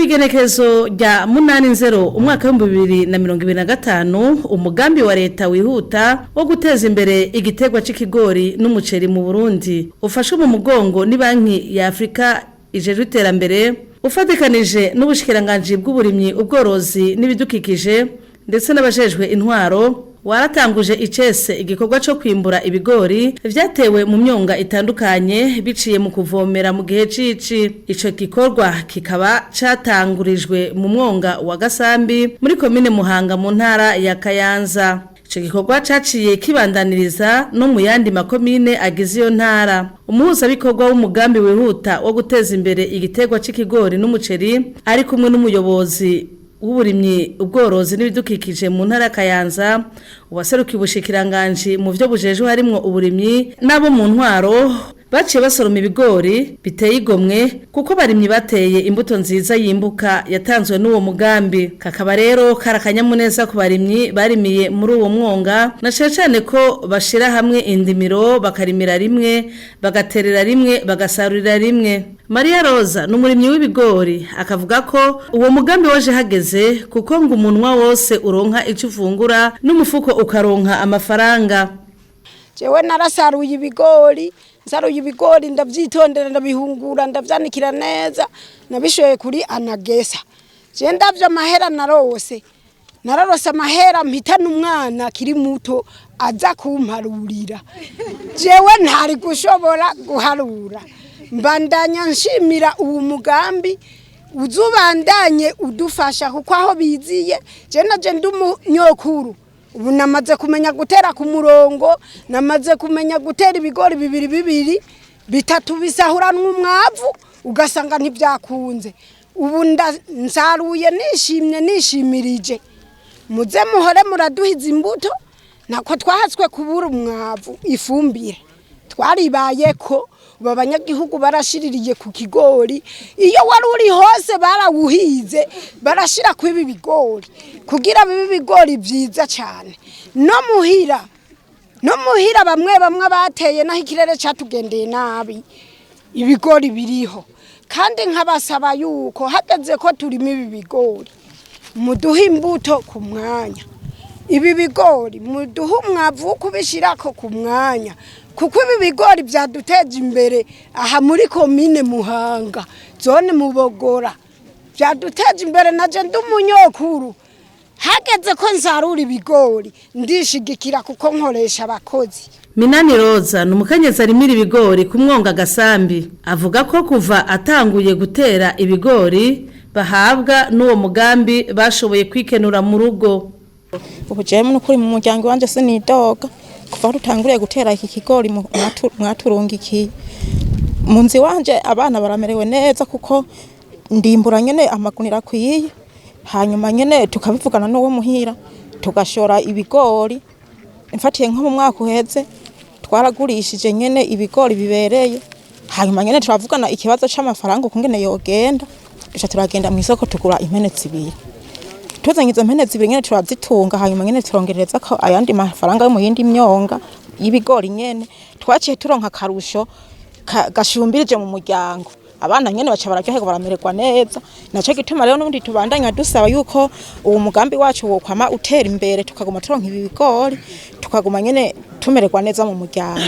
Kw'igenekerezo rya 8 nzero umwaka w'2025, umugambi wa leta wihuta wo guteza imbere igiterwa c'ikigori n'umuceri mu Burundi, ufashwe mu mugongo ni Banki ya Afrika ijejwe iterambere, ufatikanije n'ubushikiranganji bw'uburimyi, ubworozi n'ibidukikije, ndetse n'abajejwe intwaro, waratanguje icese igikorwa cyo kwimbura ibigori vyatewe mu myonga itandukanye biciye mu kuvomera mu gihe cici. Ico gikorwa kikaba catangurijwe mu mwonga wa Gasambi muri komine Muhanga mu ntara ya Kayanza. Ico gikorwa caciye kibandaniriza no mu yandi makomine agize iyo ntara. Umuhuzabikorwa w'umugambi wihuta wo guteza imbere igiterwa c'ikigori n'umuceri ari kumwe n'umuyobozi w'uburimyi, ubworozi n'ibidukikije mu ntara ya Kayanza, uwaserukiye ubushikiranganji mu vyo bujejwe harimwo uburimyi, n'abo mu ntwaro, baciye basoroma ibigori biteye igomwe, kuko barimyi bateye imbuto nziza yimbuka yatanzwe n'uwo mugambi. Kakaba rero kari akanyamuneza ku barimyi barimiye muri uwo mwonga, na cane cane ko bashira hamwe indimiro, bakarimira rimwe, bagaterera rimwe, bagasarurira rimwe. Maria Rosa ni umurimyi w'ibigori, akavuga ko uwo mugambi waje hageze, kuko ngo umunwa wose uronka ico ufungura n'umufuko ukaronka amafaranga. Jewe narasaruye ibigori, nsaruye ibigori ndavyitondera, ndabihungura, ndavyanikira neza, nabishoye kuri ANAGESSA. Je ndavyo amahera narose, nararose amahera mpitana umwana akiri muto aza kumparurira, jewe ntari gushobora guharura. Mbandanya nshimira uwo mugambi, uzubandanye udufasha, kuko aho biziye je naje ndi umunyokuru. Ubu namaze kumenya gutera ku murongo, namaze kumenya gutera ibigori bibiri bibiri, bitatu bisahuranwa umwavu ugasanga ntibyakunze. Ubu nsaruye nishimye, nishimirije. Muze muhore muraduhiza imbuto, nako twahatswe kubura umwavu, ifumbire twaribaye ko ubu abanyagihugu barashiririye ku kigori. Iyo wari uri hose barawuhize, barashira ku ibi bigori kugira bibe ibigori byiza cyane. No muhira bamwe bamwe bateye, naho ikirere cyatugendeye nabi, ibigori biriho. Kandi nkabasaba yuko hageze ko turima ibi bigori, muduhe imbuto ku mwanya, ibi bigori muduhe umwavu wo kubishyirako ku mwanya, kuko ibi bigori byaduteje imbere aha muri komine Muhanga, zone Mubogora, byaduteje imbere. Naje ndi umunyokuru, hageze ko nsarura ibigori ndishigikira, kuko nkoresha abakozi. Minani Roza ni umukenyezi arimira ibigori ku mwonga Gasambi. Avuga ko kuva atanguye gutera ibigori bahabwa n'uwo mugambi bashoboye kwikenura mu rugo. Ubu jewe n'ukuri mu muryango wanje sinidoga. Kuva aho dutanguriye gutera iki kigori mwaturungikiye mu nzu iwanje, abana baramerewe neza, kuko ndimbura nyene amagunira akwiye. Hanyuma nyene tukabivugana n'uwo muhira, tugashora ibigori. Mfatiye nko mu mwaka uheze, twaragurishije nyene ibigori bibereye. Hanyuma nyene turavugana ikibazo c'amafaranga ukungene yogenda, duca turagenda mw'isoko tugura impene zibiri. Tuzanye izo mpene zibiri nyene turazitunga. Hanyuma nyene turongereza ko ayandi mafaranga yo mu yindi myonga y'ibigori nyene. Twaciye turonka akarusho gashumbirije mu muryango, abana nyene baca bararyoherwa, baramererwa neza. Naco gituma rero n'ubundi tubandanya dusaba yuko uwo mugambi wacu wokwama utera imbere, tukaguma turonka ibi bigori, tukaguma nyene tumererwa neza mu muryango.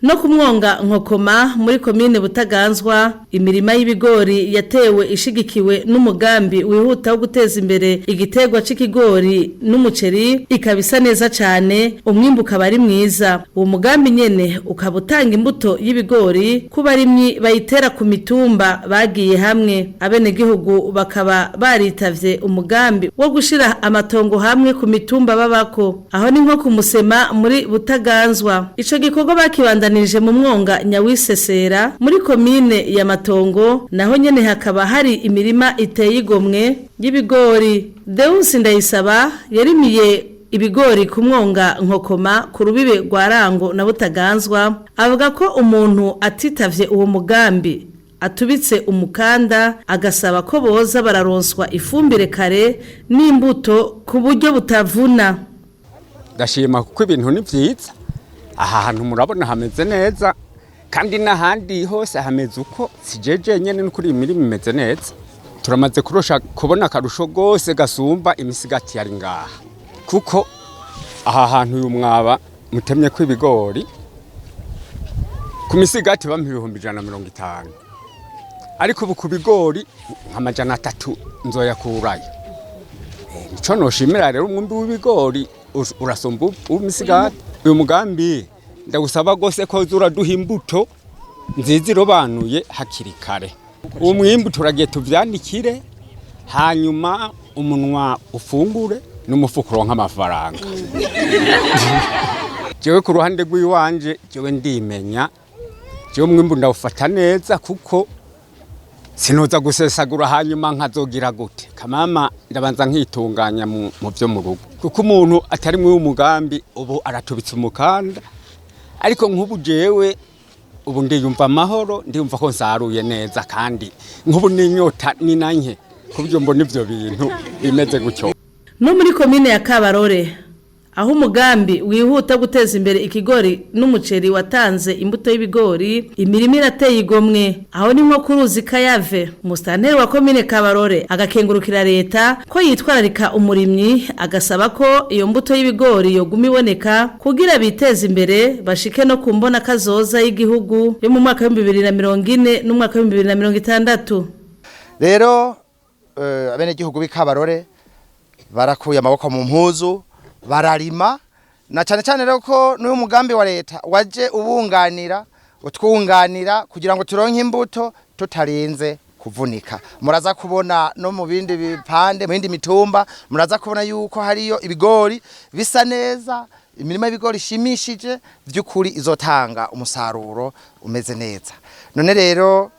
No ku mwonga Nkokoma muri komine Butaganzwa, imirima y'ibigori yatewe ishigikiwe n'umugambi wihuta wo guteza imbere igiterwa c'ikigori n'umuceri ikaba isa neza cane, umwimbu ukaba ari mwiza. Uwo mugambi nyene ukaba utanga imbuto y'ibigori ku barimyi bayitera ku mitumba bagiye hamwe. Abenegihugu bakaba baritavye umugambi wo gushira amatongo hamwe ku mitumba babako, aho ni nko kumusema muri Butaganzwa. Ico gikorwa bakibandanirije mu mwonga Nyawisesera muri komine ya Matongo, naho nyene hakaba hari imirima iteye igomwe y'ibigori. Deus Ndayisaba yarimiye ibigori ku mwonga Nkokoma ku rubibe rwa Rango na Butaganzwa, avuga ko umuntu atitavye uwo mugambi atubitse umukanda, agasaba ko boza bararonswa ifumbire kare n'imbuto ku buryo butavuna. Ndashima kuko ibintu ni byiza. Aha hantu murabona hameze neza, kandi n'ahandi hose hameze uko. Si jeje nyene, n'ukuri imirima imeze neza. Turamaze kurosha kubona akarusho gose gasumba imisigati yari ngaha, kuko aha hantu uyu mwaba mutemye ko ibigori ku misigati bampa 150,000, ariko ubu ku bigori nka 300 nzoyakurayo. Nico noshimira rero, umwimbi w'ibigori urasumba uw'imisigati. Uyu mugambi ndagusaba gose ko uraduha imbuto nziza irobanuye hakiri kare. Uwo mwimbu turagiye tuvyanikire, hanyuma umunwa ufungure n'umufuko uronka amafaranga. Jewe ku ruhande rw'iwanje, jewe ndimenya, jewe umwimbu ndawufata neza, kuko sinoza gusesagura hanyuma nkazogira gute kamama. Ndabanza nkitunganya mu byo mu rugo, kuko umuntu atari muri umugambi ubu aratubitse umukanda. Ariko nk'ubu jewe ubu ndiyumva amahoro, ndiyumva ko nsaruye neza, kandi nk'ubu n'inyota ni nanke kubyo mbona ivyo bintu bimeze gutyo. No muri komine ya Kabarore, aho umugambi wihuta guteza imbere ikigori n'umuceri watanze imbuto y'ibigori, imirima irateye igomwe. Aho ni nko ku ruzi Kayave. Umusitanteri wa komine Kabarore agakengurukira leta ko yitwararika umurimyi, agasaba ko iyo mbuto y'ibigori yoguma iboneka kugira biteze imbere, bashike no ku mbona kazoza y'igihugu yo mu mwaka wa 2040 n'umwaka wa 2060. Rero abenegihugu b'Ikabarore barakuye amaboko mu mpuzu, bararima, na cyane cyane rero ko n'uyu mugambi wa leta waje ubunganira, utwunganira kugira ngo turonke imbuto tutarinze kuvunika. Muraza kubona no mu bindi bipande, mu yindi mitumba, muraza kubona yuko hariyo ibigori bisa neza, imirima y'ibigori ishimishije by'ukuri, izotanga umusaruro umeze neza. None rero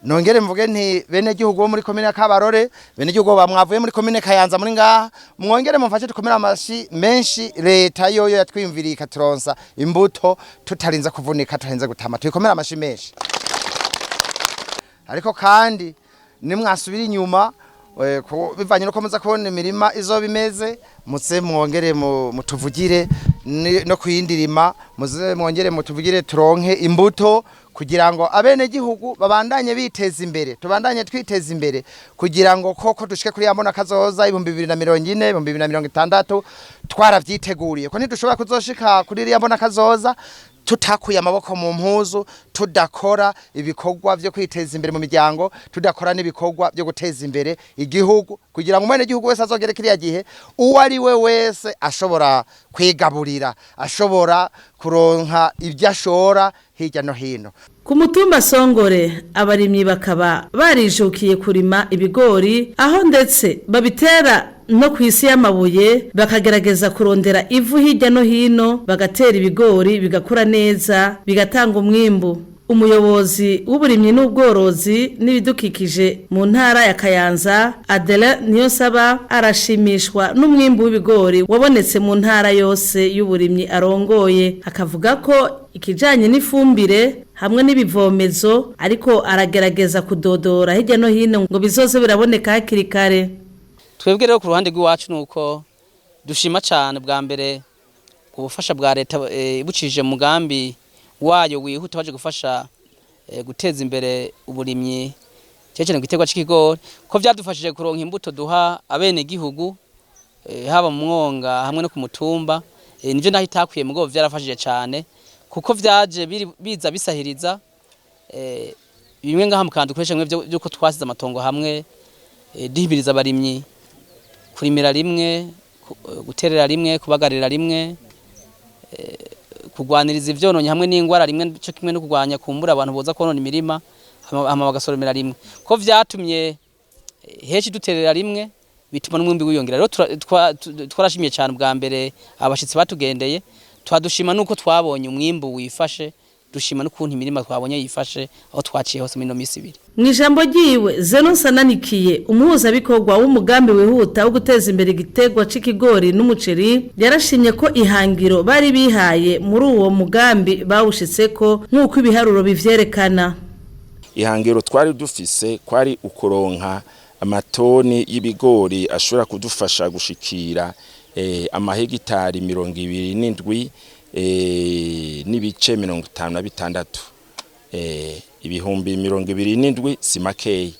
nongere mvuge nti bene gihugu bo muri komine ya Kabarore, bene gihugu bamwavuye muri komine Kayanza muri ngaha, mwongere mumfashe dukomere amashi menshi leta yoyo yatwiyumviriye ikaturonsa imbuto tutarinze kuvunika, tutarinze gutama. Tuyikomere amashi menshi. Ariko kandi nimwasubira inyuma, bivanye nuko muza kubona imirima izoba imeze, muze mwongere mutuvugire no kuyindirima, muze mwongere mutuvugire turonke imbuto kugira ngo abene gihugu babandanye biteza imbere, tubandanye twiteza imbere, kugira ngo koko dushike kuri ya mbona kazoza 2040, 2060 twaravyiteguriye, ko ntidushobora kuzoshika kuri iriya mbona kazoza tutakuye amaboko mu mpuzu, tudakora ibikorwa byo kwiteza imbere mu miryango, tudakora n'ibikorwa byo guteza imbere igihugu, kugira ngo umwene gihugu wese azogere kiriya gihe uwo ari we wese ashobora kwigaburira, ashobora kuronka ibyo ashora hirya no hino. Ku mutumba Songore, abarimyi bakaba barijukiye kurima ibigori, aho ndetse babitera no ku isi y'amabuye, bakagerageza kurondera ivu hirya no hino, bagatera ibigori bigakura neza, bigatanga umwimbu. Umuyobozi w'uburimyi n'ubworozi n'ibidukikije mu ntara ya Kayanza, Adela Niyonsaba, arashimishwa n'umwimbu w'ibigori wabonetse mu ntara yose y'uburimyi arongoye, akavuga ko ikijanye n'ifumbire hamwe n'ibivomezo ariko aragerageza kudodora hirya no hino ngo bizoze biraboneka hakiri kare. Twebwe rero ku ruhande rw'iwacu nuko dushima cyane bwa mbere ubufasha bwa leta ibucishije mu mugambi wayo wihuta waje gufasha guteza imbere uburimyi, cyane cyane igiterwa c'ikigori, ko vyadufashije kuronka imbuto duha abene gihugu, haba mu mwonga hamwe no ku mutumba. Nivyo naho itakwiye, mugo vyarafashije cyane, kuko vyaje biza bisahiriza bimwe ngaha mu kantu dukoresha bimwe vy'uko twasize amatongo hamwe, duhimiriza abarimyi kurimira rimwe, guterera rimwe, kubagarira rimwe, kugwaniriza ivyononyi hamwe n'ingwara rimwe, cyo kimwe no kugwanya kumbura abantu boza konona imirima, hama bagasoromera rimwe, ko vyatumye henshi duterera rimwe, bituma n'umwimbi wiyongera. Rero twarashimye cyane bwa mbere abashitsi batugendeye, twadushima nuko twabonye umwimbu wifashe, dushima n'ukuntu imirima twabonye yifashe aho twaciye hose muri ino minsi ibiri. Mu ijambo ryiwe, Zeno Nsananikiye, umuhuzabikorwa w'umugambi wihuta wo guteza imbere igiterwa c'ikigori n'umuceri, yarashimye ko ihangiro bari bihaye muri uwo mugambi bawushitseko nk'uko ibiharuro bivyerekana. Ihangiro twari dufise kwari ukuronka amatoni y'ibigori ashobora kudufasha gushikira amahegitari 27 n'ibice 56. 27,000 si makeyi,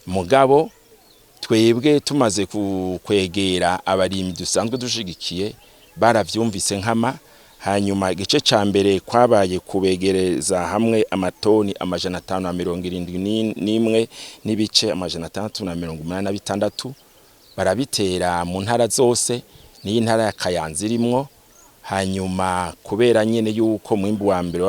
mugabo Twebwe tumaze kwegera abarimyi dusanzwe dushigikiye, baravyumvise nkama. Hanyuma igice ca mbere kwabaye kubegereza hamwe amatoni 571 n'ibice 686, barabitera mu ntara zose, n'iyi ntara ya Kayanza irimwo. Hanyuma kubera nyene yuko mwimbu wa mbere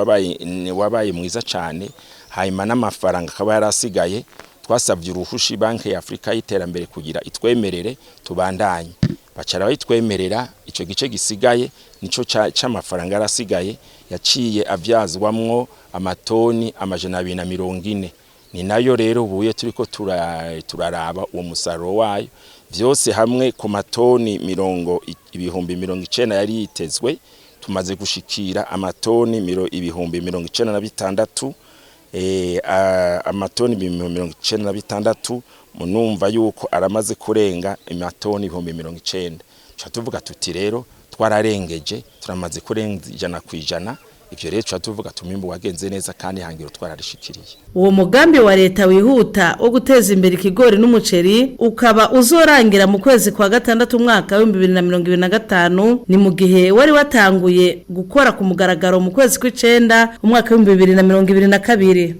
wabaye mwiza cane, hanyuma n'amafaranga akaba yarasigaye, twasabye uruhushi Banki ya Afrika y'iterambere kugira itwemerere tubandanye. Bacara bayitwemerera. Ico gice gisigaye nico c'amafaranga yarasigaye yaciye avyazwamwo amatoni 240. Ni nayo rero ubuye turiko turaraba uwo musaruro wayo. Vyose hamwe, ku matoni 90,000 yari yitezwe, tumaze gushikira amatoni 96,000, amatoni 96,000. Munumva yuko aramaze kurenga amatoni 90,000. Tuca tuvuga tuti rero twararengeje, turamaze kurenza 100%. Ivyo rero tuca tuvuga tumwimbu wagenze neza kandi hangiro twararishikiriye. Uwo mugambi wa leta wihuta wo guteza imbere ikigori n'umuceri ukaba uzorangira mu kwezi kwa gatandatu umwaka wa 2025. Ni mu gihe wari watanguye gukora ku mugaragaro mu kwezi kw'icenda umwaka wa 2022.